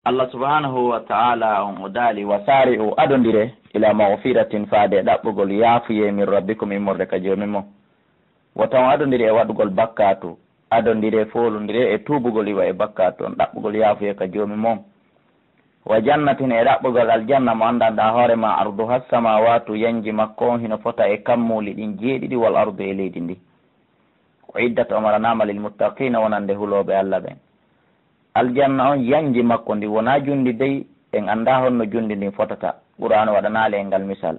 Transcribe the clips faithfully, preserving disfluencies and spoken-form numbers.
Allah subhanahu wa ta'ala on o daali: "Wa sari'u, adondire, ila maghfiratin, faade e ɗaɓɓugol yaafuyee, min rabbikum, immorde ka Joomi mon." Wota on adondire e waɗugol bakkaatu, adondire, foolondire e tuubugol iwa e bakkaatu on, ɗaɓɓugol yaafuyee ka Joomi mon. Wa jannatin, e ɗaɓɓugol aljanna mo anndanɗaa hoore ma, arduha samawatu, yanji makko on hino fota e kammuuli ɗin jeeɗiɗi, wal ardu, e leydi ndi. Uiddat, o maranaama, lil muttaqina, wonande hulooɓe Allah ɓen. Aljanna on, yanji makko ndi wonaa jundi dey, en anndaa honno jundi ndin fotata. Qur'aanu waɗanaali en ngal misal.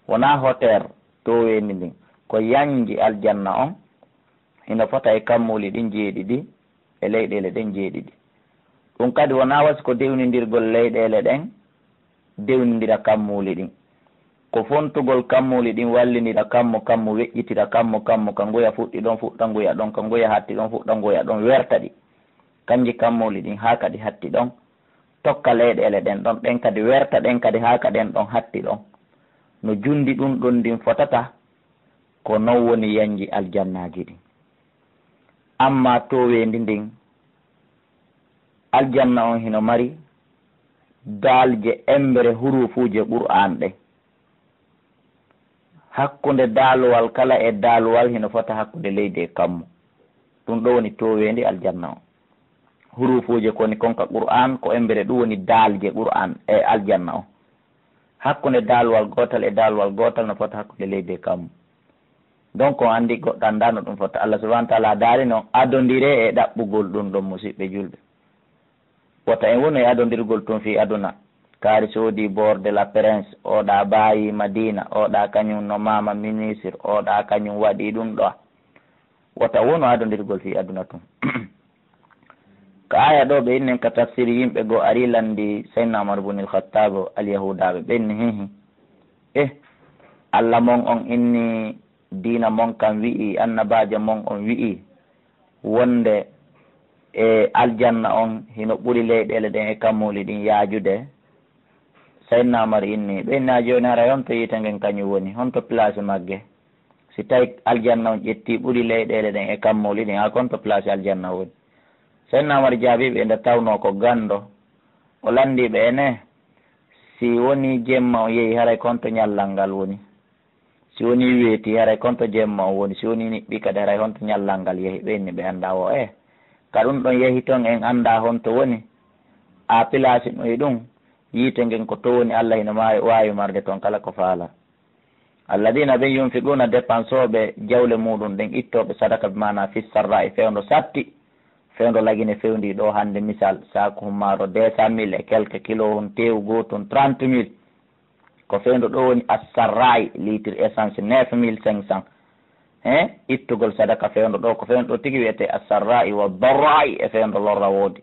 Wonaa hoteer tooweendi ndin, ko yanji aljanna on, hino fota e kammuuli ɗin jeeɗiɗi, e leyɗeele ɗen jeeɗiɗi. Ɗum kadi wonaa wasi ko dewnindirgol leyɗeele ɗen, dewnindira kammuuli ɗin. Ko fontugol kammuuli ɗin wallindira kammu, kammu weƴƴitira kammu, kammu ka nguya fuɗɗi ɗon, fuɗɗa nguya ɗon, ka nguya hatti ɗon, fuɗɗa nguya ɗon, werta ɗi. Kanji kammuuli ɗin haa kadi hatti ɗon, tokka leyɗeele ɗen ɗon, ɗen kadi werta ɗen kadi haa ka ɗen ɗon hatti ɗon. No jundi ɗum ɗon ndin fotata, ko non woni yanji aljannaaji ɗin. Amma tooweendi ndin, aljanna on hino mari daalje embere huruufuuje Qur'aan ɗen. Hakkunde daaluwal kala e daaluwal hino fota hakkunde leydi e kammu. Ɗum ɗo woni tooweendi aljanna on. Huruufuuje ko woni kon ka Qur'aan, ko embere ɗum woni daalje Qur'aan e aljanna on. Hakkunde daaluwal gootal e daaluwal gootal no fota hakkunde leydi e kammu. Donc, on anndi goɗɗo anndaa no ɗum fota. Allah subhanahu wa ta'ala daali non, adondire e ɗaɓɓugol ɗum ɗon, musiɓɓe julɓe. Wota en wonu e adondirgol tun fii aduna. Kaari soodi Bord de la Prince, oɗa baayi Madina, oɗa kañum no maama ministre, oɗa kañum waɗi ɗum ɗo. Wota wonu adondirgol fii aduna tun. Ka aya ɗo ɓe innen ka tafsiri yimɓe goo ari landi Sayyidina Umar ibn al-Khattab al-Yahudaaɓe, ɓe inni, hihi. Eh, Allah mon on inni, diina mon kan wi'i, annabaajo mon on wi'i, wonde e aljanna on hino ɓuri leyɗeele ɗen e kammuuli ɗin yaajude. Sayyidina Umar inni, ɓe inni, a jooni haray honto yiite ngen kañum woni? Honto place magge? Si tawi aljanna on ƴetti ɓuri leyɗeele ɗen e kammuuli ɗin, a honto place aljanna woni? Sayyidina Umar jaabii ɓe nde tawnoo ko ganndo. O lanndii ɓe, ene, si wonii jemma on yehi, haray honto ñallal ngal woni? Si wonii weeti, haray honto jemma on woni? Si wonii niɓɓi kadi, haray honto ñallal ngal yehi? Ɓe inni ɓe anndaa. O, e ka ɗum ɗon yehi ton, en anndaa honto woni. A pilaasi ɗum e ɗum, yiite ngen ko to woni, Allah hino maawi, waawi marde ton kala ko faala. Alladina ɓen yunfiquna, dépensooɓe jawle muɗum ɗen, ittooɓe sadaka, bi maana fi sarra'i, fewndo satti, fewndo lagine fewndi ɗo hannde, misal, saaku hummaaro deux cent mille et quelques, kilo on teewu gootu on trente mille. Ko fewndo ɗo woni as-sarra'i, litre essence neuf mille cinq cents. He, ittugol sadaka fewndo ɗo, ko fewndo ɗo tigi wiyete as-sarra'i wa darra'i, e fewndo lorra woodi.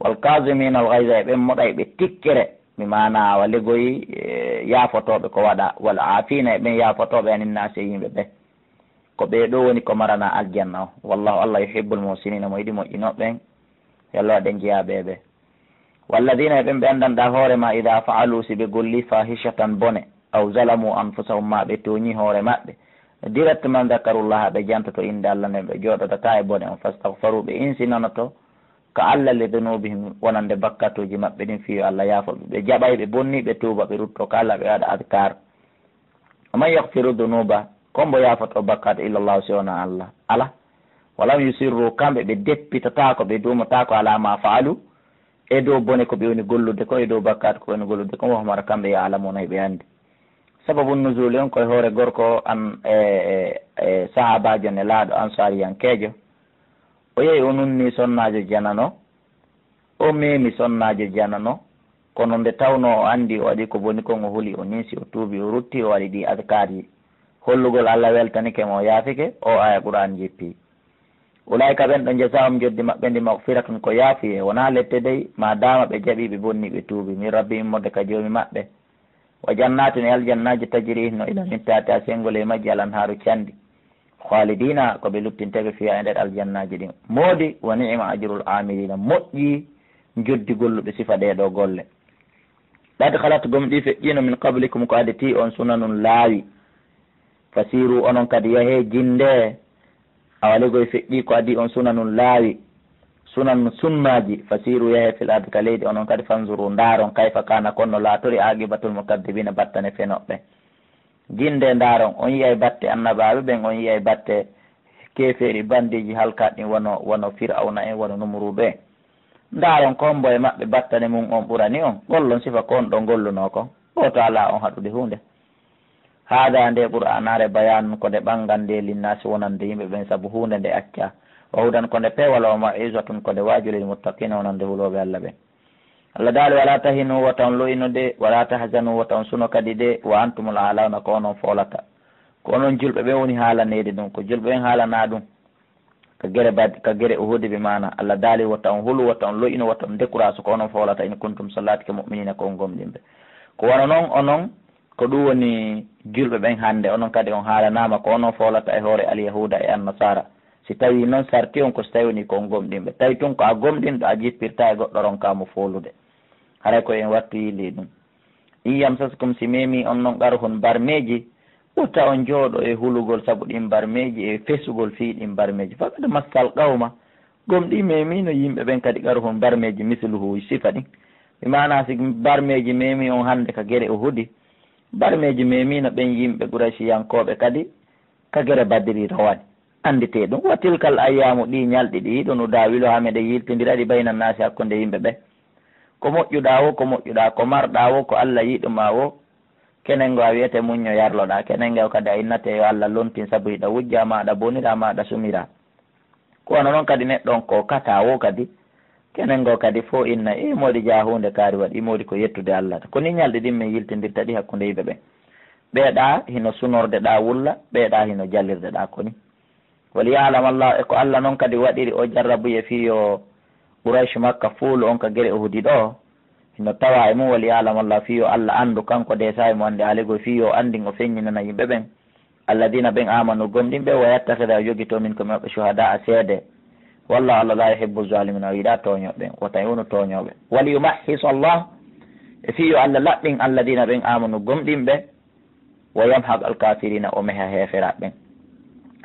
Wal kazimina al ghayza, e ɓen moɗay ɓe tikkere, mi maana wa legoyi, e, yaafotooɓe ko waɗa, wal afina, e ɓen yaafotooɓe anin naasi, e yimɓe ɓe. Ko ɓee ɗo woni ko marana aljanna o. Wallahu, Allah, yuhibbul muhsinina, mo yiɗi moƴƴinooɓe ɓen, yo Allah waɗ en jeyaaɓe e ɓe. Walladina, e ɓen ɓe anndanɗaa hoore ma, ida fa'alu, si ɓe golli, fahishatan, bone, aw zalamu anfusahum, ma ɓe tooñi hoore maɓɓe, directement zakarullaha, ɓe jantoto innde Allah nden, ɓe jooɗodataa e bone on, fastaghfaru, ɓe insinanoto ka Allah, li dhunubihim, wonande bakkatuuji maɓɓe ɗin, fii yo Allah yaafo ɓe, ɓe jaɓay, ɓe bonni, ɓe tuuba, ɓe rutto ka Allah, ɓe waɗa adkar. Wa man yaghfiru dhunuba, ko mbo yaafoto bakkaatu, illa Allah, si wonaa Allah? Alaa. Wa lam yusirru, kamɓe ɓe deppitataako, ɓe duumotaako, ala ma fa'alu, e dow bone ko ɓe woni gollude ko, e dow bakkaatu ko ɓe woni gollude ko, wa hum, hara kamɓe, ya'lamuna, hiɓe anndi. Sababu nuzuli on koye hoore gorko an, e, e, e sahaabaajo nelaaɗo ansaariyankeejo. O yehi, o nunni sonnaajo janano, o meemi sonnaajo janano, kono nde tawnoo o anndi o waɗi ko boni kon, o huli, o ninsi, o tuubi, o rutti, o waɗi ɗi adkaarji. Hollugol Allah weltanike mo, o yaafike, o aya Qur'aan jippi. Ulaa'ika, ɓen ɗon, jazaa'uhum, njoddi maɓɓe ndi, maghfiratun, ko yaafuyee, wonaa lette dey, ma daama ɓe jaɓii, ɓe bonni, ɓe tuubi, min rabbihim, immorde ka Joomi maɓɓe. Wa jannatin, e aljannaaji, tajri, no ila min tahtiha, senngo ley majji, al anhaaru, canɗi. Khalidina, ko ɓe luttinteeɓe, fiha, e nder aljannaaji ɗin. Moodi, wa ni'ma ajrul amilina, moƴƴi njoddi golluɓe sifa ɗee ɗoo golle. Qad khalat, gomɗii feƴƴiino, min qablikum, ko adii on, sunanun, laawi. Fasiru, onon kadi yahee, jinndee. Awa legoy feƴƴii ko adii on, sunanun, laawi. Sunan, sunnaaji, fasiru, yahe, fil ardi, ka leydi, onon kadi, fanzuru, ndaaron, kayfa kana, ko honno laatori, aqibatul mukaddibina, battane fenooɓe. Ginde ndaaron, on yi'ay batte annabaaɓe ɓen, on yi'ay batte keefeeri, bandiiji halkaaɗi ɗin, wano, wano Fir'awna en, wano Numuruudu en. Ndaaron ko hombo e maɓɓe battane mun on ɓurani on, gollon sifa ko on ɗon gollunoo kon. Gooto alaa on haɗude huunde. Haada, nde Qur'aanaare, bayaanun, ko nde ɓanngande, linnaasi, wonande yimɓe ɓen, sabu huunde nde accaa. Wa hudan, ko nde peewal, wa maw'izatun, ko nde waaju, lil muttaqiina, wonande hulooɓe Alla ɓen. Alla daali, wala tahinu, wota on lo'ino de, wala tahzanu, wota on suno kadi de, wa antumul a'launa, ko onon foolata. Ko onon julɓe ɓen woni haalaneede ɗum, ko julɓe ɓen haalanaa ɗum. Ka gere Bad-, ka gere Uhudi, bi maana Alla daali, wota on hulu, wota on lo'ino, wota on décourage, ko onon foolata, in kuntum, so laatike, mu'minina, ko on gomɗinɓe. Ko wano non onon, ko ɗum woni julɓe ɓen hannde, onon kadi on haalanaama, ko onon foolata e hoore Alyahuuda e Annasara. Si tawi non sarti on ko si tawi woni ko on gomɗinɓe. Tawi tun ko a gomɗinɗo, a jippirta e goɗɗo ronka mo foolude. Haray ko en wattu yili ɗum. In yamsaskum, si memi on non qarhun, barmeeji, wota on jooɗo e hulugol sabu ɗin barmeeji e fesugol fii ɗin barmeeji. Faqad massal qawma, gomɗii memino yimɓe ɓen kadi qarhun, barmeeji, misluhu, sifa ɗin. Bi maana si barmeeji memi on hannde ka gere Uhudi, barmeeji memino ɓen yimɓe Qurayshiyankooɓe kadi ka gere Badri rowani. Annditee ɗum. Wa tilkal ayyaamu, ɗii ñalɗi ɗi, ɗo nudaawiluhaa, meɗen yiltindira ɗi, bayna naasi, hakkunde yimɓe ɓen. Ko moƴƴuɗaa woo, ko moƴƴuɗaa, ko marɗaa woo, ko Alla yiɗumaa woo, kenen ngo a wi'ete muñño yarloɗaa, kenen ngo kadi a innate yo Alla lontin sabu hiɗa wujja, maa aɗa bonira, maa aɗa sumira. Ko wano non kadi neɗɗo on ko kataa woo kadi, kenen ngo kadi fow inna, e moodi jaa huunde kaari waɗi, e moodi ko yettude Alla. Ko ni ñalɗi ɗin min yiltindirta ɗi hakkunde yimɓe ɓen. Ɓeeɗaa hino sunorde ɗaa wulla, ɓeeɗaa hino jalirde ɗaa ko ni. Wali ya'lam Allah, e ko Alla non kadi waɗiri o jarrabuye fii yo Quraysh Makka fuulu on ka gere Uhudi ɗo, hino tawa e mum, wali ya'lam Allah, fii yo Alla anndu, kanko de saa'i mo anndi aaligoy, fii yo anndin o feññinana yimɓe ɓen, alladina ɓen amanu gomɗinɓe, wa yattakhida o jogito minkum maɓɓe shuhada'a seede. Wallahu Alla la yuhibbu zalimina, o yiɗa tooñooɓe ɓen, wota en wonu tooñooɓe. Wali yumahhis Allah, e fii yo Alla laɓɓin alladina ɓen amanu gomɗinɓe, wa yamhaq alkafirina, o meha heeferaaɓe ɓen.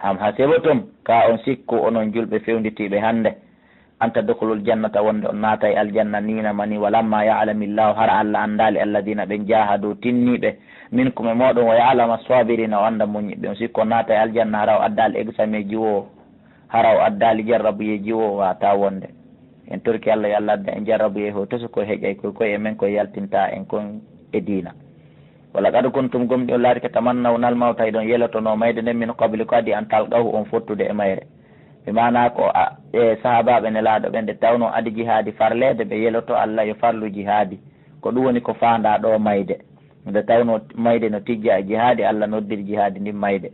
Am hasibtum, ka on sikku onon julɓe fewnditiiɓe hannde, an tadkhulul jannata, wonde on naatay aljanna, niina mani, wa lamma ya'lamillahu, hara Alla anndaali, alladina ɓen jahadu tinniiɓe, minkum e mooɗon, wa ya'lama sabirina, o annda muññiɓe. On sikku on naatay aljanna hara o addaali exameeji woo, hara o addaali jarrabuyeeji woo, wata wonde. En torki Alla yo Alla adda en jarrabuye ho toso ko heƴay koy koy e men koy yaltinta en kon e diina. Wa laqad kuntum, gomɗi on laatike, tamannawnal mawta, hiɗon yelotono mayde nden, min qabli, ko adi an talqahu, on fottude e mayre. Bi maana ko a, e sahaabaaɓe Nelaaɗo ɓen, nde tawno adi jihaadi farleede, ɓe yeloto Alla yo farlu jihaadi. Ko ɗum woni ko faandaa ɗo mayde. Nde tawno mayde no tijja e jihaadi, Alla noddiri jihaadi ndin mayde.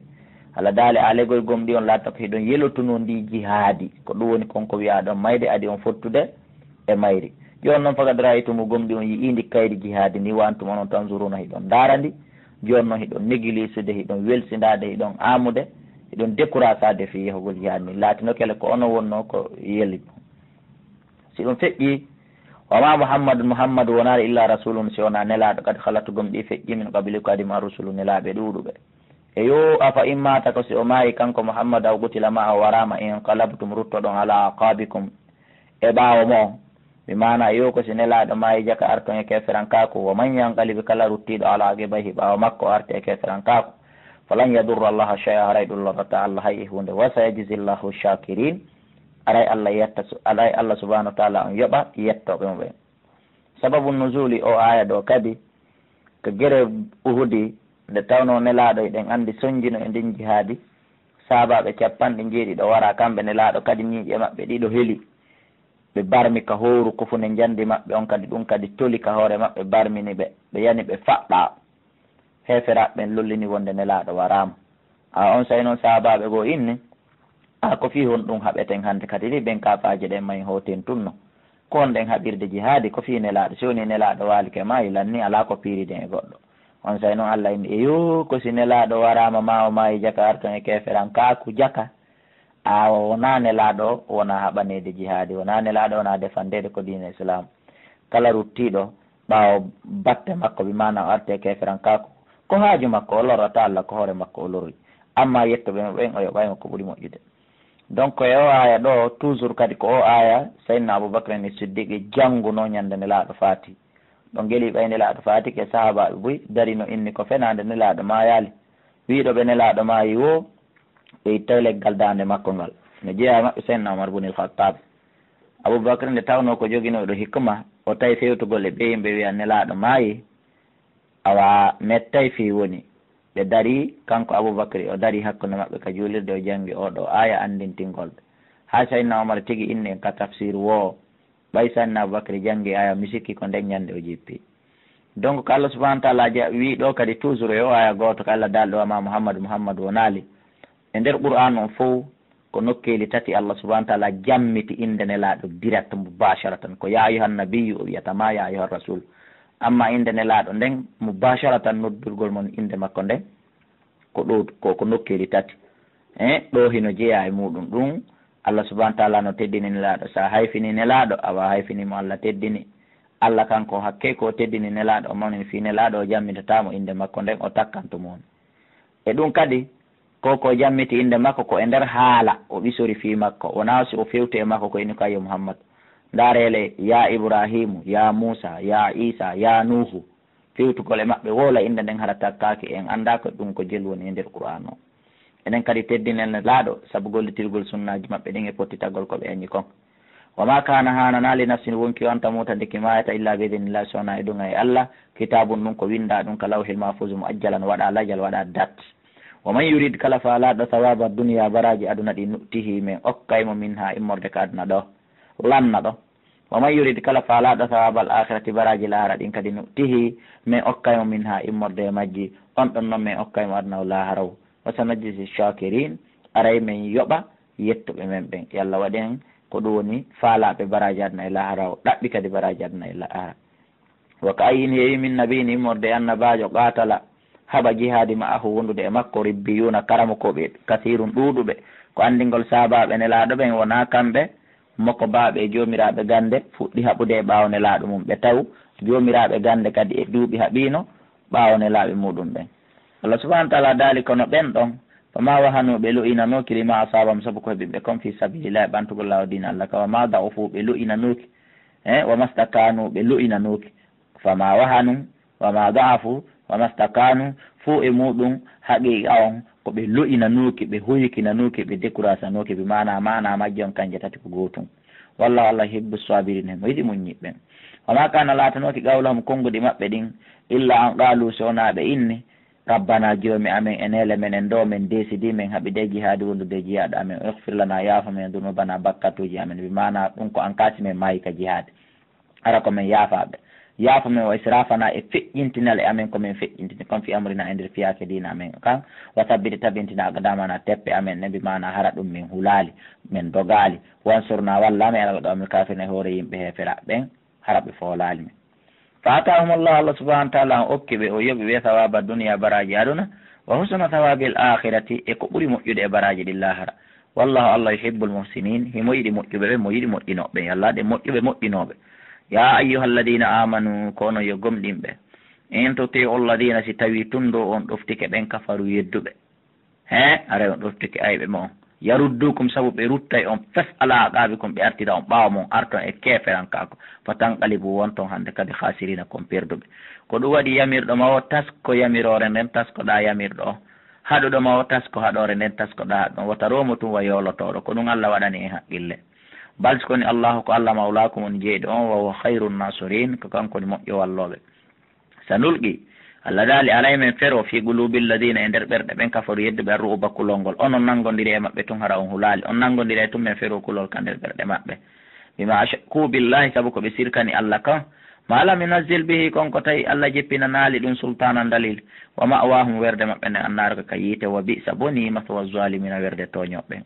Alla daali, alegol gomɗi on laatta ko hiɗon yelotuno ndi jihaadi. Ko ɗum woni kon ko wi'aa ɗon mayde, adi on fottude e mayri. Jooni non, faqad ra'aytumu, gomɗi on yi'ii ndi kayri jihaadi ndi, wa antum onon tanzuruna, hiɗon ndaara ndi. Jooni non hiɗon négligeede, hiɗon welsindaade, hiɗon aamude, hiɗon décourageade fii yahugol jihaadi ndi. Laatino kele ko onon wonnoo ko yeli. Si ɗum feƴƴii, wa ma Muhammadun, Muhammadu wonaali, illa rasulun, si wonaa nelaaɗo, qad khalat, gomɗi feƴƴii, min qabli, ko adi mun, ar-rusulu, nelaaɓe ɗuuɗuɓe. E yo, afa in mata, ko si o maayi kanko Muhammadu, aw qutila, maa o waraama, inqalabtum, ruttoɗon, ala aqabikum, e ɓaawo mo on. Bi maana, yo, ko si nelaaɗo maayi, jaka arton e keeferankaaku, wa man yanqalib, kala ruttiiɗo, ala aqibayhi, ɓaawo makko, o arti e keeferankaaku, falan yadurra Allaha shay'a, haray ɗum lorrataa Alla hay e huunde. Wa sayajzi Allahu shakirin, aray Alla yetta su-, aray Alla subhanahu wa taala on yoɓa yettooɓe mo ɓen. Sababu nuzuli o aya ɗo kadi, ko gere Uhudi, nde tawno nelaaɗo, eɗen anndi, sonjino e ndin jihaadi, saabaaɓe capanɗe njeeɗiɗo wara, kamɓe nelaaɗo kadi ñiiƴe maɓɓe ɗiɗo heli, ɓe barmi ka howru kufune njandi maɓɓe on, kadi ɗum kadi toli ka hoore maɓɓe, barmini ɓe, ɓe yani ɓe faɓɓa. Heeferaaɓe ɓen lollini wonde nelaaɗo waraama. A on saa'i non sahaabaaɓe goo inni, a ko fii honɗum haɓeten hannde kadi ni ɓen kaafaaje ɗen mahi hooten tun no? Ko honɗen haɓirde jihaadi? Ko fii nelaaɗo, si wonii nelaaɗo waalike maayi lanni, alaa ko piiriden e goɗɗo. On saa'i non Alla inni, eyo, ko si nelaaɗo waraama maa o maayi jaka arton e keeferankaaku jaka. Awa wonaa nelaaɗo wonaa haɓaneede jihaadi, wonaa nelaaɗo wonaa defandeede ko diina Islaam. Kala ruttiiɗo ɓaawo batte makko, bi maana o arti e keeferankaaku, ko haaju makko, o lorrataa Alla, ko hoore makko o lorri. Ammaa yettuɓe mo ɓen, o yoɓaay mo ko ɓuri moƴƴude. Donc e o aya ɗo toujours kadi ko o aya Seydina Aboubacry ni Siddiqi jannguno ñande Nelaaɗo faati. Ɗo ngeli ɓay Nelaaɗo faati ke sahaabaaɓe buy darino inni ko fenaande Nelaaɗo maayaali. Wiiɗo ɓe Nelaaɗo maayi wo ɓe ittay leggal daande makko ngal. No jeeya e maɓɓe Seydina Omar bunil Khattab. Aboubacry nde tawnoo ko joginooɗo hikma, o tawi fewtugol e ɓe yimɓe wiya Nelaaɗo maayi, awa mettay fii woni. Ɓe dari, kanko Aboubacry, o dari hakkunde maɓɓe ka juulirde, o janngi oo ɗoo aya anndintingol ɓe. Haa Seydina Omar tigi inni en ka tafsir woo, ɓay Seydina Aboubacry janngi aya, mi sikki ko nden ñande o jippi. Donc ko Allah subhanahu wa taala ja-, wii ɗoo kadi toujours e o aya gooto ka Allah daali ɗoo, wa ma Muhammadu, Muhammadu wonaali. E nder Qur'an on fow, ko nokkeeli tati Allah subhanahu wa taala jammiti innde Nelaaɗo direct mubasharatan. Ko ya ayyuhan nabiyyu o wiyata, ma ya ayyuhan rasul. Amma innde Nelaaɗo nden, mubasharatan noddurgol mon innde makko nden, ko ɗo, ko, ko nokkeeli tati. Eh, ɗo hino jeyaa e muɗum ɗum, Allah subhanahu wa taala no teddini Nelaaɗo. Sa hayfini Nelaaɗo, awa hayfini mo Allah teddini. Allah kanko hakke ko teddini Nelaaɗo, o mawnini fii Nelaaɗo, o jammitata mo innde makko nden, o takkanto mo on. E ɗum kadi, ko ko jammiti innde makko ko e nder haala, o ɓisori fii makko. Wonaa si o fewti e makko ko inni ko ayyo Muhammad. Ndaaree le, ya Ibrahimu, ya Muusa, ya Iisa, ya Nuuhu. Fewtugol e maɓɓe woola innde nden hara takkaaki, en anndaa ko ɗum ko jelu woni e nder Qur'aan o. Enen kadi teddinen Nelaaɗo sabu gollitirgol sunnaaji maɓɓe ɗin e pottitagol ko ɓe añi kon. Wa ma kana, haananaa, li nafsin, wonki on, tamuta, nde ki maayata, illa bi idnillahi, so wonaa e ɗum e Allah, kitaabun, ɗum ko winndaa ɗum ka lawhil mahfuuzu, muajjalan, waɗaa lajal, waɗaa dat. Wa man yurid, kala faalaaɗo, sawaaba dunya, baraaji aduna ɗi, nu'tihi, men okkay mo, minha, immorde ka aduna ɗo, lanna ɗo. Wa man yurid, kala faalaaɗo, sawaabal aakhirati, baraaji laahara ɗin kadi, nu'tihi, men okkay mo, minha, immorde e majji, on ɗon non men okkay mo aduna o laahara o. Wa sanajzi shakirin, aray men yoɓa yettuɓe men ɓen. Yo Allah waɗ en ko ɗum woni faalaaɓe baraaji aduna e laahara o, ɗaɓɓi kadi baraaji aduna e laahara. Wa ka ayyin, heewi min nabiyyin, immorde e annabaajo, qaatala, haɓa jihaadi, ma'ahu, wondude e makko, ribbiyuuna, karamokooɓe, kasiirun, ɗuuɗuɓe. Ko anndingol saabaaɓe Nelaaɗo ɓen, wonaa kamɓe, mokobaaɓe e joomiraaɓe gannde, fuɗɗi haɓude e ɓaawo Nelaaɗo mum, ɓe taw joomiraaɓe gannde kadi e duuɓi haɓiino ɓaawo Nelaaɓe muɗum ɓen. Allah subhanahu wa taala daali, kono ɓen ɗon, fa ma wahanu, ɓe lo'inanooki, lima asaabahum, sabu ko heɓi ɓe kon, fi sabilillahi, ɓantugol laawol diina Allah ka, wa ma da'ufu, ɓe lo'inanooki, eh, wa mastakanu, ɓe lo'inanooki. Fama wahanu, wama da'afu, wama stakanu, fow e muɗum haqiqa on ko ɓe lo'inanooki, ɓe hoykinanooki, ɓe dekurasanooki, bi maana, maana majji on kanje tati ko gootum. Wallahu, Allah, yuhibbu sabirin, himo yiɗi muññiɓɓe. Wama kana, laatanooki, qawlahum, konguɗi maɓɓe ɗin, illa an qalu, so wonaa ɓe inni, rabbana, joomi amen, e neele men en ɗo, men deesidi, men haɓide jihaadi wondude e jiyaaɗo amen, o ighfir lana, yaafa men, dunubana, bakkatuuji amen, bi maana ɗum ko an kaasi men maayi ka jihaadi. Hara ko men yaafaaɓe. Yaafa men wa israfana, e feƴƴintinal e amen ko men feƴƴintini, kon fi amrina, e nder fiyaake diina amen kan, wa sabbit, tabintina, aqdamana, teppe amen ɗen, bi maana hara ɗum men hulaali, men dogaali, wansurna, walla men, alal qawmil kafirin, e hoore yimɓe heeferaaɓe ɓen, hara ɓe foolaali men. Fa atahum Allah, Allah subhanahu wa taala on okki ɓe, o yoɓi ɓe, sawaba dunya, baraaji aduna, wa husna sawabil akhirati, e ko ɓuri moƴƴude e baraaji ɗin lahara. Wallahu, Allah, yuhibbul muhsinin, himo yiɗi moƴƴuɓe ɓe, mo yiɗi moƴƴinooɓe ɓe, yalla ɗe moƴƴuɓe moƴƴinooɓe. Ya ayyuhalladina amanu, ko onon yo gomɗinɓe. In tuti'u alladina, si tawi tunndo on ɗoftike ɓen, kafaru, yedduɓe. He, aray on ɗoftike ayɓe mon. Yaruddukum, sabu ɓe ruttay on fes ala aqabikum, ɓe artira on ɓaawo mon, arton e keeferankaaku. Fa tanqalibu, wonton hande kadi khasirina, kon perduɓe. Ko ɗum waɗi yamirɗo ma o tasko yamiroore nden, taskoɗaa yamirɗo o. Haɗuɗo ma o tasko haɗoore nden, taskoɗaa haɗuɗo. Wota roomo tun wa yoolotooɗo. Ko ɗum Allah waɗani en haqqille. Bal, si koni Allahu ko Allah mawlaakum woni jeyɗo on, wa huwa khayrun nasirin, ko kanko woni moƴƴo wallooɓe. Sanulqi, Allah daali, aray men fero, fi qulubil ladina, e nder ɓerɗe ɓen, kafaru, yedduɓe, arru'uba, kulol ngol. Onon nanngondiri e maɓɓe tun, hara on hulaali. On nanngondiri e tun, men fero kulol ka nder ɓerɗe maɓɓe. Bima ashraku billahi, sabu ko ɓe sirkani Allah kan. Ma lam yunazzil bihi, kon ko tawi Allah jippinanaali ɗum sultaanan dalil. Wa ma'wahum, werde maɓɓe nden, annaaru, ko ka yiite. Wa bi'sa, bonii, maswa zalimina, werde tooñooɓe ɓen.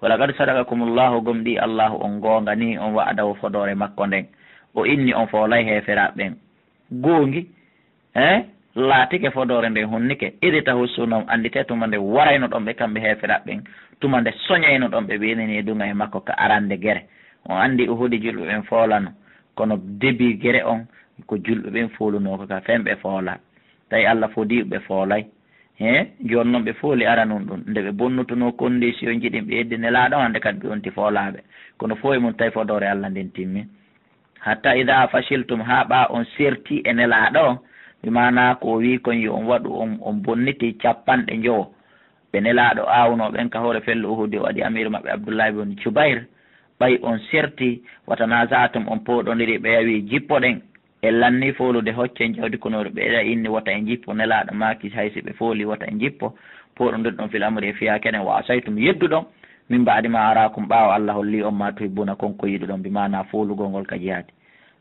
Wa laqad sadaqakumullahu, gomɗii Allahu on goonganii on, wa'adahu, fodoore makko nden. O inni on foolay heeferaaɓe ɓen. Goongi, eh, laatike fodoore nden hunnike. Id tahussunahum, annditee tuma nde waraynoɗon ɓe kamɓe heeferaaɓe ɓen, tuma nde soñaynoɗon ɓe, ɓe inani e duŋa e makko ka arande gere. On anndi Uhudi julɓe ɓen foolano, kono debi gere on ko julɓe ɓen foolunoo ko ka fen ɓe foolaa. Tawi Allah fodii ɓe foolay. He, jooni noon ɓe fooli aranun ɗum. Nde ɓe bonnutunoo konndisiyoŋji ɗin, ɓe yeddi Nelaaɗo, hannde kadi ɓe wonti foolaaɓe. Kono fof e mum, tawi fodoore Alla nden timmi. Hatta ida fashiltum, haa ɓaa on serti e Nelaaɗo, bi maanaa ko o wii kon yo on waɗu, on, on bonniti cappanɗe njowo. Ɓe Nelaaɗo aawnoo ɓen ka hoore fello Uhudi, o waɗi amiiru maɓɓe Abdullahi bun Jubayr, ɓay on serti, wa tanaza'tum, on pooɗondiri, ɓe yawi jippoɗen. E lanni foolude hoccen jawdi kono ɓe inni wota en jippo, Nelaaɗo maaki hay si ɓe fooli wota en jippo, pooɗondirɗon fil amri e fiyaake ɗen, wa asaytum, yedduɗon, min ba'di ma araakum, ɓaawo Alla holli on ma tuhibbuna, kon ko yiɗuɗon, bi maanaa foolugol ngol ka jihaadi.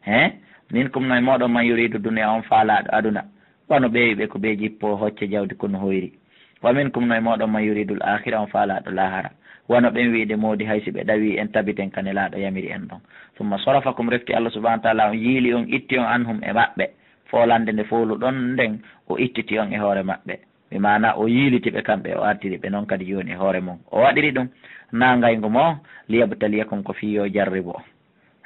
He? Minkum, no e mooɗon, man yuridu dunya, on faalaaɗo aduna, wano ɓe wi'uɓe ko ɓe jippo hocce jawdi kono hoyri. Wa minkum, no e mooɗon, man yuridul akhira, on faalaaɗo laahara. Wano ɓen wi'ude moodi hay si ɓe ɗawi en tabiten ka Nelaaɗo yamiri en ɗon. Summa sarafakum, refti Allah subhanahu wa ta'ala on yiili on, itti on, anhum, e maɓɓe. Foolande nde fooluɗon nden, o ittiti on e hoore maɓɓe. Bi maana o yiiliti ɓe kamɓe, o artiri ɓe non kadi jooni e hoore mum. O waɗiri ɗum naa ngayngu mo, liyabtaliyakum, ko fii yo jarribo.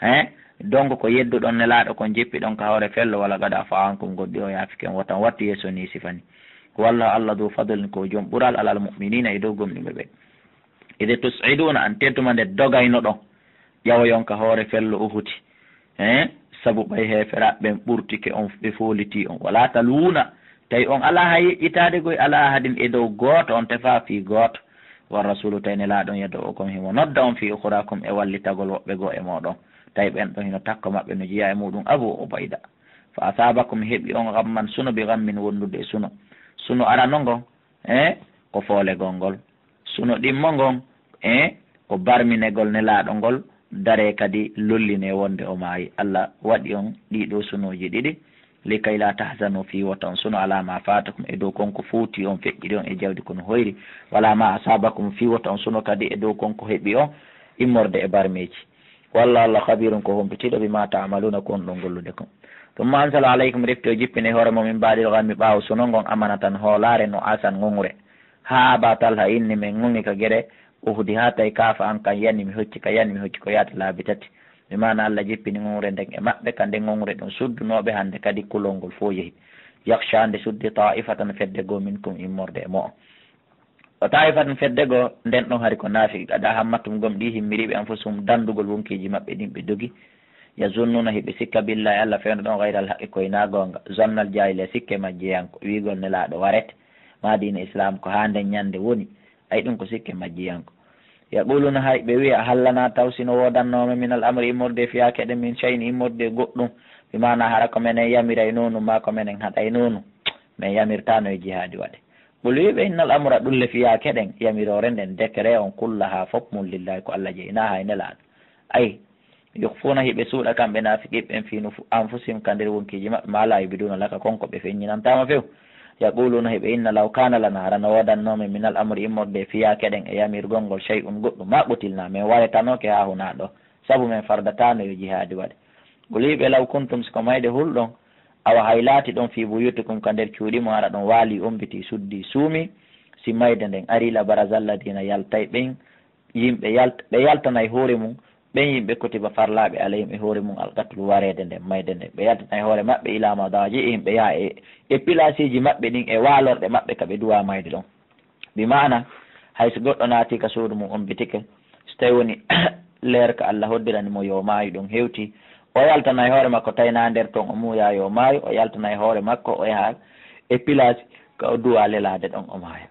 He? Donc ko yedduɗon Nelaaɗo kon, jippiɗon ka hoore fello, wala qad afa ankum, goɗɗi o yaafike on, wota on wattu yeeso ni sifa ni. Wallahu, Allah, du fadlin, ko jom ɓural, alal mu'minina, e dow gomɗinɓe ɓe. Ide tus'iduna, an tentuma nde dogaynoɗon, ƴawoyon ka hoore fello Uhuti. He? Sabu ɓay heeferaaɓe ɓen ɓurtike on, ɓe foolitii on. Wala talwuna, tawi on alaa hay yeƴƴitaade goy, alaa ahadin, e dow gooto, on tefaa fii gooto. Wa rasulu, tawi Nelaaɗo on yad'ukum, himo nodda on, fii ukhraakum, e wallitagol woɓɓe goo e mooɗon. Tawi ɓen ɗon hino takko maɓɓe no jeyaa e muuɗum Abu Ubayda. Fa asaabakum, heɓi on, ghamman, suno, bi ghammin, wondude e suno. Suno arano ngon, e ko foolegol ngol. Suno ɗimmo ngon, e ko barminegol Nelaaɗo ngol, daree kadi lollinee wonde o maayi. Allah waɗi on ɗii ɗoo sunooji ɗiɗi. Likay la tahzanu, fii wota on suno, ala ma fatakum, e dow kon ko fowti on, feƴƴiri on e jawdi kono hoyri, wala ma asabakum, fii wota on suno kadi e dow kon ko heɓi on immorde e barmeeji. Walla Allah khabirun, ko humpitiiɗo, bima ta'maluna, ko on ɗon gollude kon. Thumma anzala alaykum, refti o jippini e hoore mon, min ba'dil ghammi, ɓaawo suno ngon, amanatan, hoolaare, nu'asan, ŋoŋre. Haa Aba Talha inni, min ŋoŋi ka gere Uhudi, haa tawi kaafa an kan yani, mi hocci ka yani, mi hocci ko yaata laabi tati. Bi maana Allah jippini ŋoŋre nden e maɓɓe, ka nden ŋoŋre ɗum suddunooɓe, hande kadi kulol ngol fof yehi. Yakhsha, nde suddi, ta'ifatan, fedde goo, minkum, immorde e mo'on. O ta'ifatan, fedde goo, nden ɗon hari ko naafiki, qad ahammathum, gom ɗi himmiriiɓe, anfusuhum, dandugol wonkiiji maɓɓe ɗin, ɓe dogi. Yazunnuna, hiɓe sikka, billahi, Allah fewndo ɗon, ghayral haqqi, ko hinaa goonga, zannal jaahiliya, sikke majjiyanko, wi'ugol Nelaaɗo warete, maa diina Islaam ko haa nden ñande woni, ay ɗum ko sikke majjiyanko. Yaquluna, hay ɓe wi'a, hal lana, taw si no woodannoo men, minal amri, immorde e fiyaake ɗen, min shay'in, immorde e goɗɗum, bi maana hara ko menen yamiray noonu, maa ko menen haɗay noonu, men yamirtaano e jihaadi waɗe. Qul, wi'uɓe, innal amra, ɗum le fiyaake ɗen, yamiroore nden, décret on, kullaha, fop mum, lillahi, ko Allah jeyi, naa hay Nelaaɗo. Ay, yukhfuna, hiɓe suuɗa kamɓe naafiqiiɓe ɓen, fi nufu-, anfusihim, ka nder wonkiiji maɓɓe, ma la yubduna laka, kon ko ɓe feññinantaama few. Yaquluna, hiɓe inna, law kana lana, hara no woodannoo men, minal amri, immorde e fiyaake ɗen e yamirgol ngol, shay'un, goɗɗum, ma qutilna, men waretanooke haa hunaa ɗo, sabu men fardataano yo jihaadi waɗe. Qul, wi'uɓe, law kuntum, si ko mayde hulɗon, awa hay laatiɗon, fi buyutikum, ka nder cuuɗi mon, hara ɗon waali, ommbiti, suddi, suumi, si mayde nden arii, la baraza alladina, yaltay ɓen, yimɓe yalt-, ɓe yaltanay hoore mum, ɓen yimɓe kutiba farlaaɓe alayhim e hoore mum alqatlu wareede nden, mayde nden, ɓe yaltanay hoore maɓɓe ila madaji'ihim, ɓe yaha e, e pilaasiiji maɓɓe ɗin e waalorɗe maɓɓe ka ɓe duwa mayde ɗon. Bi maana, hay so goɗɗo naati ka suudu mum, ommbitike, so tawi woni leer ka Allah hoddirani mo yo maayu ɗon hewti, o yaltanay hoore makko tawi na nder ton o muuya yo maayu, o yaltanay hoore makko o yaha e pilaasi ka o duwa lelaade ɗon o maaya.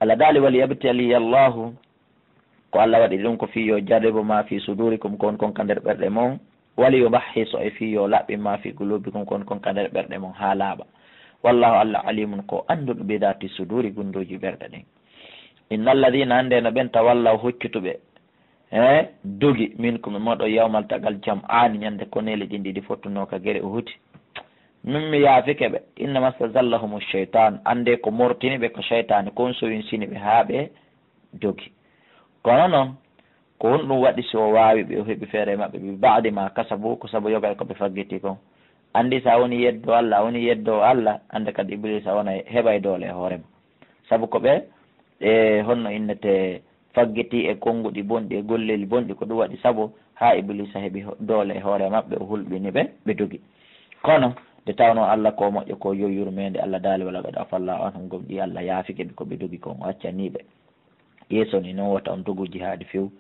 Allah daali, wali yabtaliya Allahu, ko Allah waɗi ɗum ko fii yo jarribo ma fi sudurikum, ko on kon ka nder ɓerɗe mon, wali yumahhisa, e fii yo laɓɓin ma fi qulubikum, ko on kon ka nder ɓerɗe mon haa laaɓa. Wallahu, Allah, alimun, ko annduɗo, bi dhati suduri, gunndooji ɓerɗe ɗen. Inna alladhina, annde no ɓen, tawallaw, hoccutuɓe, e dogi, minkum, e moɗo, yawmal taqal jam'ani, ñande koneeli ɗin ɗiɗi fottunoo ka gere Uhudi. Min mi yaafike ɓe. Innama stazallahum shaytan, annde ko mortini ɓe ko shaytaani, kon sowinsini ɓe haa ɓe dogi. Kono non, ko honɗum waɗi si o waawi ɓe, o heɓi feere e maɓɓe, bi ba'di ma kasabu, ko sabu yogay ko ɓe faggiti kon. Anndi sa woni yeddo Allah, a woni yeddo Allah, annde kadi Iblisa wona heɓay doole e hoore ma. Sabu ko ɓe, e honno innete, faggiti e konnguɗi bonɗi e golleeli bonɗi, ko ɗum waɗi sabu haa Iblisa heɓi ho-, doole e hoore maɓɓe, o hulɓini ɓe, ɓe dogi. Kono Nde tawnoo Alla ko moƴƴo, ko yo yurmeende. Alla daali, "Wa laqad afa Allahu anhum", gomɗii Alla yaafike ɓe ko ɓe dogi kon, o accanii ɓe. Yeeso ni noon wota on dogu jihaadi few.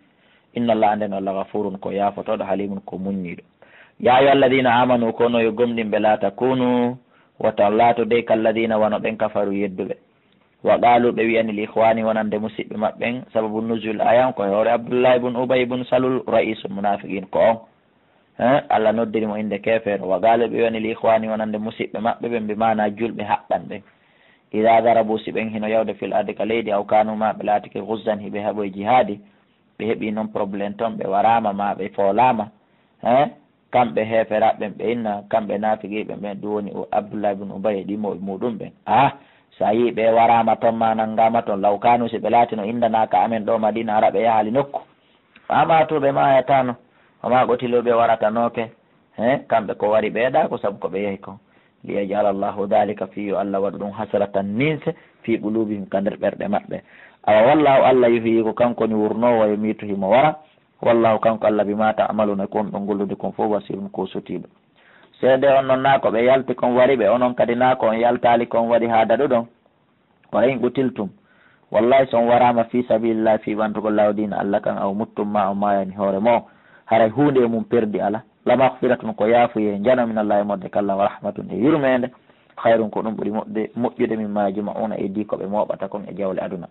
Inna Allaha, nden Alla, ghafuurun, ko yaafotooɗo, haliimun, ko muññiiɗo. Yaa ayyuha alladina amanu, kono yo gomɗinɓe, laa takunu, wota on laatodee, kalladina, wano ɓen, kafaru, yedduɓe. Wa qaalu, ɓe wi'ani, li ikhwaanihim, wonande musiɓɓe maɓɓe ɓen, sababu nuzul aya on ko e hoore Abdullahi ibn Ubay ibn Salul, ra'iisul munaafiqiin, ko on. Hein? Alla noddiri mo innde keefeero. Wa qaalu, ɓe wi'ani, li ikhwaanihim, wonande musiɓɓe maɓɓe ɓen, bi maana julɓe haqqan ɓen. Idaa darabu, si ɓen hino yawde, fil ardi, ka leydi, aw kaanu, maa ɓe laatike, ghuzzan, hiɓe haɓoyi jihaadi, ɓe heɓii non problème ton, ɓe waraama, maa ɓe foolaama, hein? Kamɓe heeferaaɓe ɓen, ɓe inna, kamɓe naafiqiiɓe ɓen, ɗum woni o Abdullahi ibn Ubay e ɗimooɓe muuɗum ɓen. Ah, so a yii ɓe waraama ton, maa nanngaama ton, law kaanu, si ɓe laatino, indana, ka amen ɗoo Madiina, hara ɓe yahaali nokku. Maa maatu, ɓe maayataano, wa maa qutilu, ɓe waratanooke. He, kamɓe ko wari ɓeeɗa ko sabu ko ɓe yahi kon. Li yaj'ala Allahu dhalika, fii yo Alla waɗu ɗum, hasratan, ninse, fii qulubihim, ka nder ɓerɗe maɓɓe. Awa wallahu, Alla yuhyi, ko kanko woni wurnoowo, wa yumiitu, himo wara. Wallahu, kanko Alla, bima ta'maluna, ko on ɗon gollude kon fof, basirun, ko sutiiɗo. Seede on non, naa ko ɓe yalti kon wari ɓe, onon kadi naa ko on yaltaali kon waɗi haa daɗuɗon. Wa in qutiltum, wallahi, so on waraama fii sabilillahi, fii ɓantugol laawi diina Alla kan, aw muttum, maa on maayani hoore mo, haray huunde e mum perdi alaa. La maghfiratun, ko yaafuyee njano, min Allahi, immorde ka Alla, wa rahmatun, e yurmeende, khayrun, ko ɗum ɓuri moƴƴude, moƴƴude, mimma yajma'una, e dii ko ɓe mooɓata kon e jawle aduna.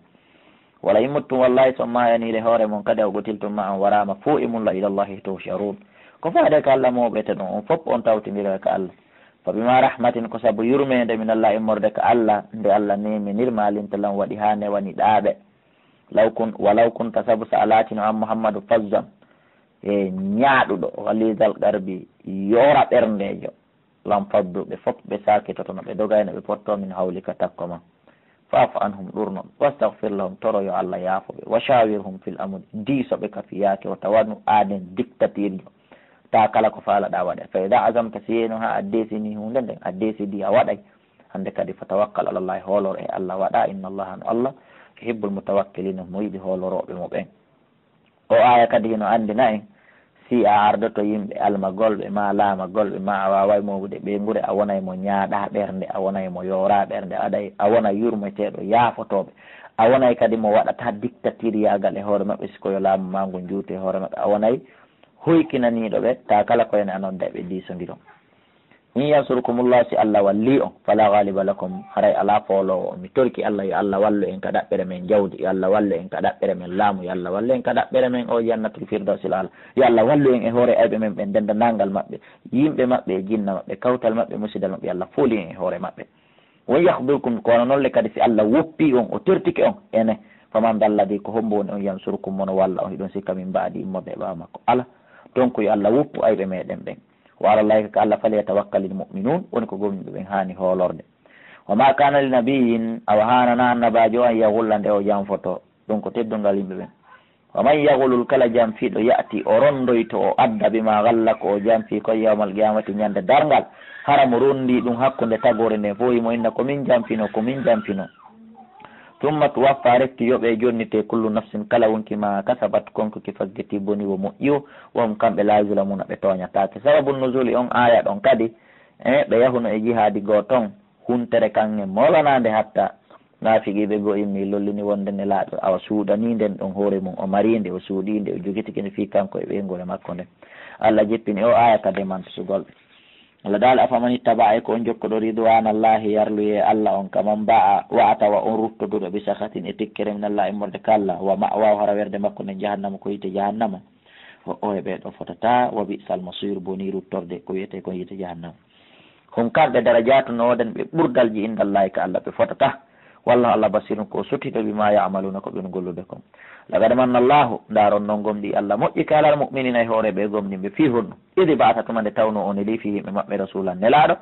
Wala in muttum, wallahi, so on maayaniire hoore mon kadi, aw qutiltum, maa on waraama fuu e mum, la ilallahi tuhsharun, ko faade ka Alla mooɓete ɗon, on fof on tawtindira ka Alla. Fa bima rahmatin, ko sabu yurmeende, min Allah, immorde ka Alla, nde Alla neeminir ma, linta lahum, waɗi haa newaniɗaa ɓe. Law kun-, walaw kunta, sabu so a laatino an Muhammadu, fazzan, e ñaaɗuɗo, ghalizal qalbi, yoora ɓerndeejo, lam faddu, ɓe fof ɓe saakitotono, ɓe dogayno, ɓe potto min hawlika, takko ma. Fa'fu anhum, ɗurno ɓe. Wastaghfir lahum, toro yo Alla yaafo ɓe. Wa shawirhum fil amri, diiso ɓe ka fiyaake. Wa tawannu, aaden dictature jo. Ta kala ko faalaɗaa waɗe. Fa idha azamta, si yeeno haa a deesini huunde nden, a deesidi a waɗay. Hande kadi, fa tawakkal ala Allahi, hoolor e Alla, waɗa. Inna Allaha, no Alla, yuhibbul mutawakkilina, mo yiɗi hoolorooɓe mo ɓen. O aaya kadi hino anndina en, si a ardoto yimɓe almagolɓe, maa laamagolɓe, maa a waaway mooɓude ɓeynguure, a wonay mo ñaaɗaa ɓernde, a wonay mo yooraa ɓernde, a ɗay-, a wonay yurmeteeɗo yaafotooɓe. A wonay kadi mo waɗata dictatiriyaagal e hoore maɓɓe, si ko yo laamu maa ngun juutu e hoore maɓɓe. A wonay hoykinaniiɗo ɓe, taa kala ko ene a nodda ɓe diisondiron. In yansurkumullah, si Alla wallii on, fala ghaliba lakum, haray alaa fooloowo on. Mi torki Alla, yo Alla wallu en ka ɗaɓɓere men jawdi, yo Alla wallu en ka ɗaɓɓere men laamu, yo Alla wallu en ka ɗaɓɓere men o jannatul firdawsil aala. Yo Alla wallu en e hoore ayɓe men ɓen, denndanangal maɓɓe, yimɓe maɓɓe e jinna maɓɓe, kawtal maɓɓe, musidal maɓɓe, yo Alla fooli en e hoore maɓɓe. Wa in yakhdhulkum, kono non le kadi si Alla woppii on, o tertike on, ene, faman dhalladhi, ko hombo woni on, yansurukum, mo no walla on, hiɗon sikka, min ba'di, immorde e ɓaawo makko? Ala, donc yo Alla woppu ayɓe meɗen ɓen. Wa ala Allahi, ka Alla, falyatawakkalil mu'minun, woni ko gomɗinɓe ɓen haani hoolorde. Wa ma kana li nabiyyin, awa haanana annabaajo an, yaghulla, nde o janfoto, ɗum ko teddungal yimɓe ɓen. Wa man yaghlul, kala janfiiɗo, ya'ti, o rondoyto, o adda, bima ghalla, ko o janfi kon, yawmal qiyamati, ñande darngal, hara mo rondi ɗum hakkunde tagoore nden fof, himo inna, ko min janfino, ko min janfino. Thumma tuwaffa, refti yoɓe, jonnite, kullu nafsin, kala wonki, ma kasabat, kon ko ki faggiti, boni wo moƴƴi wo, wa hum, kamɓe, la yuzlamuna, ɓe tooñataake. Sababu nuzuli on aaya ɗon kadi, e ɓe yahuno e jihaadi goo ton, huntere kan e molanaande hatta naafiqiiɓe goo immii lollini wonde Nelaaɗo awa suuɗanii nden ɗon hoore mum, o marii nde, o suuɗii nde, o jogitike nde fii kanko e ɓeynguure makko nden. Alla jippini o aaya ka demantisugol ɓe. Alla daali, "Afaman ittaba'a, e ko on jokkuɗo, ridwanallahi, yarluyee Alla on, kaman ba'a, wa a tawa on ruttoduɗo, bi sakhatin, e tikkere, minallahi, immorde ka Alla, wa ma'wahu, hara werde makko nden jahannama, ko yiite jahannama. O, o e ɓee ɗoo fotataa, wa bi'sal masir, bonii ruttorde, ko wi'etee kon yiite jahannama. Hum, kamɓe, darajatun, no woodani ɓe ɓurdalji, indallahi, ka Alla, ɓe fotataa. Wallahu, Alla, basirun, ko sutiiɗo, bima ya'maluna, ko ɓe ngollude kon. Laqad manna Allahu, ndaaron non gomɗii Alla moƴƴi ka alal mu'minina, e hoore ɓe gomɗinɓe, fii honno? Idi ba'atha, tuma nde tawnoo o nelii, fii, yimɓe maɓɓe, rasulan, Nelaaɗo,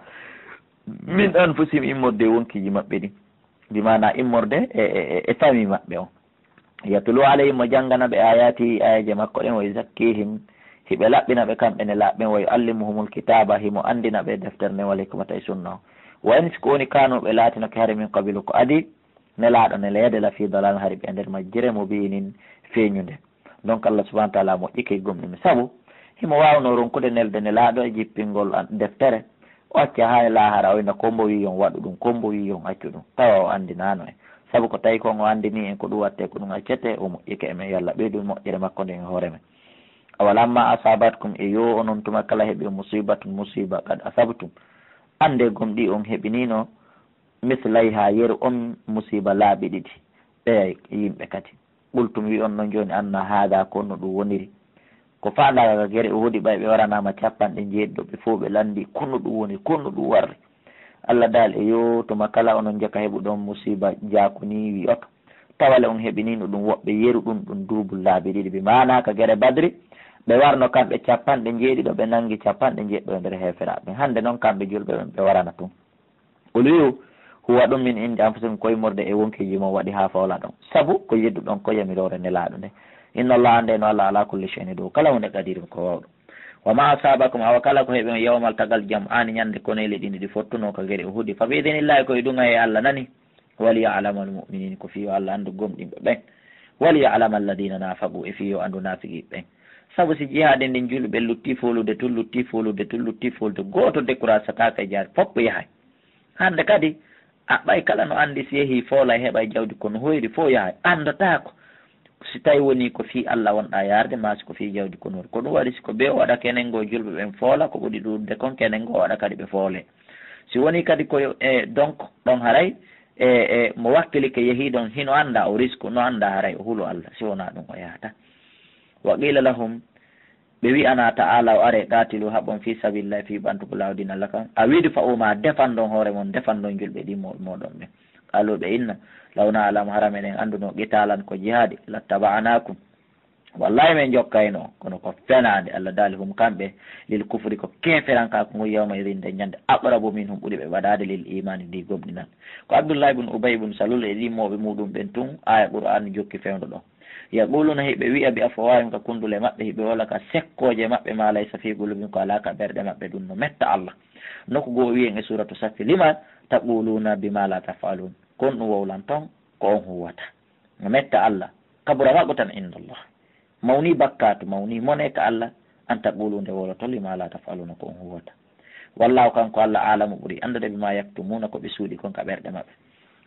min anfusihim, immorde e wonkiiji maɓɓe ɗin, bi maana immorde e, e, e, e famille maɓɓe on. Yatlu alayhim, mo janngana ɓe, ayatihi, ayaje makko ɗen, wa yuzakkihim, hiɓe laɓɓina ɓe kamɓe Nelaaɓe ɓen, wa yuallimuhumul kitaba, himo anndina ɓe deftere nden, wal hikmata, e sunna on. Wa in, si ko woni, kanu, ɓe laatinoke, hare, min qablu, ko adii, Nelaaɗo neleede, la fii dalalin, hari ɓe e nder majjere, mubinin, feeñunde. Donc, Allah subhanahu wa ta'ala moƴƴike e gomɗinɓe, sabu himo waawnoo ronkude nelde Nelaaɗo e jippingol an-, deftere, O acca haa e laahara, o inna ko mbo wii yo on waɗu ɗum, ko mbo wii yo on accu ɗum. Tawa o anndinaano en. Sabu ko tawi ko on o anndinii en ko ɗum waɗtee, ko ɗum accetee, o moƴƴike e men. Yo Allah ɓeydu moƴƴere makko nden e hoore men. Awalamma asabatkum, e yo onon tuma kala heɓi musibatun, musiba, qad asabtum, anndee gomɗii on heɓiniino, mislayha, yeru on musiba laabi ɗiɗi, ɓeya e yimɓe kadi. Qultum, wi on non jooni, anna haada, ko no ɗum woniri? Ko faandaaka ka gere Uhudi, ɓay ɓe waranaama capanɗe njeeɗiɗo, ɓe fof ɓe lanndii, ko no ɗum woni, ko no ɗum warri? Allah daal e yo tuma kala onon jaka heɓu ɗon musiba jaaku nii, wi oto. Tawale on heɓiniino ɗum woɓɓe yeru ɗum, ɗum duubul laabi ɗiɗi. Bi maanaa ka gere Badri, ɓe warno kamɓe capanɗe njeeɗiɗo, ɓe nanngi capanɗe njeeɗiɗo e nder heeferaaɓe. Hannde non kamɓe julɓe ɓen, ɓe warana tun. Qul, wi'u, huwa, ɗum, min indi anfusikum, ko immorde e wonkiiji mon waɗi haa fawla ɗon. Sabu ko yedduɗon ko yamiroore Nelaaɗo nde. Inna Allah, anndee no Allah, ala kulli shay'in, e dow kala huunde, qadirun, ko waawɗo. Wa ma asabakum, awa kala ko heɓi on yawmal taqal jam'aani, ñande koneeli ɗiɗi ɗi fottunoo ka gere Uhudi, fa bi idnillahi, ko e duŋayee Allah nani. Wali ya'lamal mu'minin, ko fii yo Allah anndu gomɗinɓe ɓen. Wali ya'lamal ladina nafaqu, e fii yo anndu naafiqiiɓe ɓen. Sabu si jihaadi ndin julɓe lutti foolude tun, lutti foolude tun, lutti foolude, gooto découragataake e jihaadi, fof yahay. Hannde kadi, a ɓay kala no anndi si yehii foolay heɓay jawdi ko no hoyri fof yahay, anndotaako si tawi wonii ko fii Allah wonɗaa yaarde, maa si ko fii jawdi ko no hoyri. Ko ɗum waɗi si ko bee o waɗa kenen goo julɓe ɓen foola, ko ɓuri ɗuuɗude kon kenen goo waɗa kadi ɓe foolee. Si wonii kadi ko e donc ɗon haray, e, e mo wakkilike yehii ɗon hino annda o risku, no annda haray o hulu Allah, si wonaa ɗum o yahata. Wa qila lahum, ɓe wi'anaa ta'aalaw, aree, qaatilu, haɓon, fii sabilillahi, fii ɓantugo laawol diina Allah kan. A wi'de fa'u ma, defandon hoore mon, defandon julɓe ɗi mo-, mooɗon ɓen. Qaalu, ɓe inna, law na'lamu, hara meɗen anndunoo, qitaalan, ko jihaadi, lattaba'naakum, wallahi men jokkayno, kono ko fenaande. Allah daali, hum, kamɓe, lil kufri, ko keeferankaaku ngun, yawma idin, nden ñande, aqrabu minhum, ɓuri ɓe ɓadaade, lil imaani, ndi gomɗinal. Ko Abdullahi ibn Ubay ibn Salul e ɗi mooɓe muuɗum ɓen tun, aaya Qur'aanu jokki fewndo ɗon. Yaquluna, hiɓe wi'a, bi afwahihim, ka kundule maɓɓe, hiɓe wowla ka sekkooje maɓɓe, ma laysa fi qulubihim, ko alaa ka ɓerɗe maɓɓe, ɗum no metta Allah. Nokku goo o wi'i en e suuratu Saffi, lima taquluna bima la taf'alun, kon ɗum wowlanton ko on huwata. No metta Allah, kabura maqtan inda Allah, mawni bakkaatu, mawni mone ka Allah, an taqulu, nde wowloton, lima la taf'aluna, ko on huwata. Wallahu, kanko Allah, a'lamu, ɓuri anndude, bima yaktumuna, ko ɓe suuɗi kon ka ɓerɗe maɓɓe.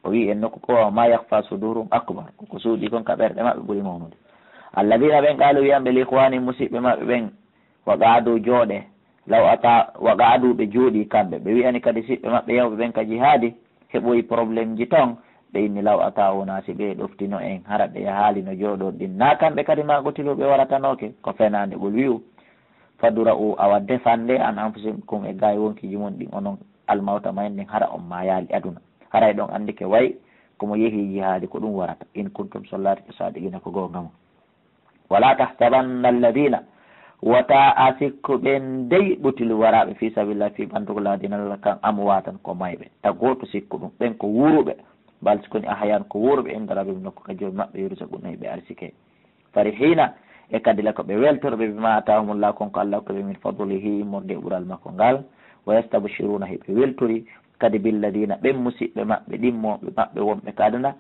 O wi'i en nokku ko, wa ma yakhfa suduruhum akbar, ko ko suuɗi kon ka ɓerɗe maɓɓe ɓuri mawnude. Alladina, ɓen, qalu, wi'anɓe, li ikhwanihim, musiɓɓe maɓɓe ɓen, wa qa'adu, jooɗe, law ata-, wa qa'adu, ɓe jooɗi kamɓe, ɓe wi'ani kadi siɓɓe maɓɓe yawɓe ɓen ka jihaadi, heɓoyi problème ji ton, ɓe inni, law ata'una, si ɓe ɗoftino en, hara ɓe yahaali no jooɗorɗin, na kamɓe kadi ma qutilu, ɓe waratanooke, ko fenaande. Qul, wi'u, fadra'u, awa defande, an anfusikum, e gaay wonkiiji mon ɗin, onon almawta maynden, hara on maayaali aduna. Haray ɗon anndike way ko mo yehi jihaadi ko ɗum warata. In kuntum, so laati ko sadiqina, ko goonga mon. Wala tahsabanna alladina, wota a sikku ɓen dey ɓutilu waraaɓe fi sabilillah, fi ɓantugo laadinal kan, amwatan, ko mayɓe. Ta gooto sikku ɗum, ɓen ko wuuruɓe. Bal, sikoni, ahyan, ko wuuruɓe, inda rabbihim, nokku ka Joomi maɓɓe, yurzaquna, ɓe arsike. Farihina, e kadi la ko ɓe weltorɓe, bima atahumullah, kon ko Allah hokki ɓe, min fadlihi, immorde e ɓural makko ngal, wa yastabshiruna, hiɓe weltori kadi billadina, ɓen musiɓɓe maɓɓe, ɗimmooɓe maɓɓe wonɓe ka aduna,